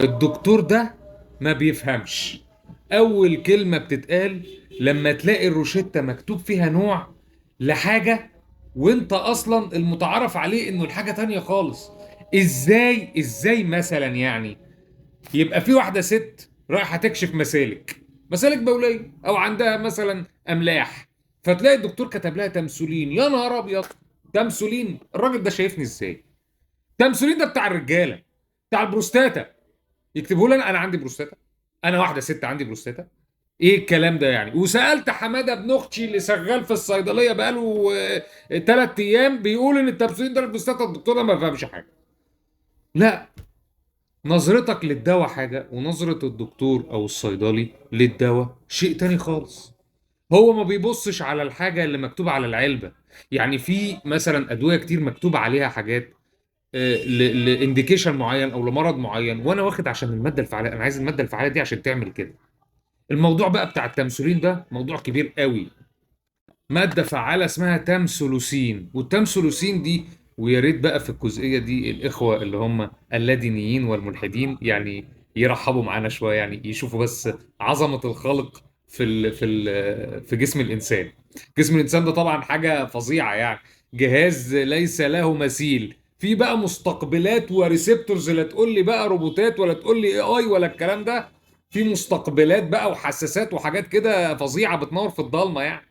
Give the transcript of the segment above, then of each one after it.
الدكتور ده ما بيفهمش. اول كلمة بتتقال لما تلاقي الروشتة مكتوب فيها نوع لحاجة وانت اصلا المتعارف عليه انه الحاجة تانية خالص. ازاي مثلا يعني يبقى في واحدة ست رايحة تكشف مسالك بوليه او عندها مثلا املاح، فتلاقي الدكتور كتب لها تمسولين. يا نهار ابيض، تمسولين! الراجل ده شايفني ازاي؟ تمسولين ده بتاع الرجالة، بتاع البروستاتا. يكتبه لي انا عندي بروستاتا؟ انا واحدة ست عندي بروستاتا؟ ايه الكلام ده يعني؟ وسالت حمادة ابن اختي اللي شغال في الصيدلية بقاله 3 ايام بيقول ان التمسولين ده البروستاتا، الدكتور ده ما فهمش حاجة. لا، نظرتك للدواء حاجة ونظره الدكتور او الصيدلي للدواء شيء تاني خالص. هو ما بيبصش على الحاجة اللي مكتوبة على العلبة. يعني في مثلا ادوية كتير مكتوب عليها حاجات ل indication معين او لمرض معين، وانا واخد عشان المادة الفعالة، انا عايز المادة الفعالة دي عشان تعمل كده. الموضوع بقى بتاع التمسولين ده موضوع كبير قوي. مادة فعاله اسمها تمسولوسين، والتمسولوسين دي، ويا ريت بقى في الجزئية دي الاخوة اللي هم اللادينيين والملحدين يعني يرحبوا معانا شوية، يعني يشوفوا بس عظمه الخالق في ال في ال في جسم الانسان. جسم الانسان ده طبعا حاجة فظيعة، يعني جهاز ليس له مثيل. في بقى مستقبلات و receptors، لا تقول لي بقى روبوتات ولا تقول لي AI ولا الكلام ده، في مستقبلات بقى وحساسات وحاجات كده فظيعة بتنور في الضلمة يعني.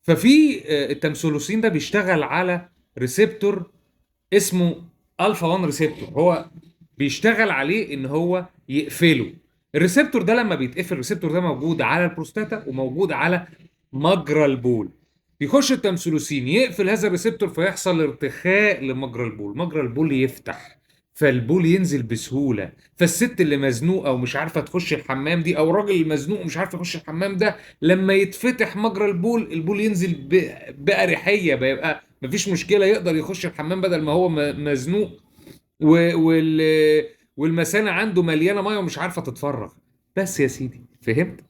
ففي التمسولوسين ده بيشتغل على receptor اسمه الفا 1 receptor، هو بيشتغل عليه ان هو يقفله. ال receptor ده لما بيتقفل، ال receptor ده موجود على البروستاتا وموجود على مجرى البول. يخش التمسولوسين يقفل هذا ال receptor، فيحصل ارتخاء لمجرى البول، مجرى البول يفتح، فالبول ينزل بسهولة. فالست اللي مزنوقه ومش عارفه تخش الحمام دي، او الراجل المزنوق ومش عارف يخش الحمام ده، لما يتفتح مجرى البول، البول ينزل بأريحية، بيبقى مفيش مشكلة، يقدر يخش الحمام بدل ما هو مزنوق والمثانه عنده مليانة مية ومش عارفه تتفرغ. بس يا سيدي، فهمت؟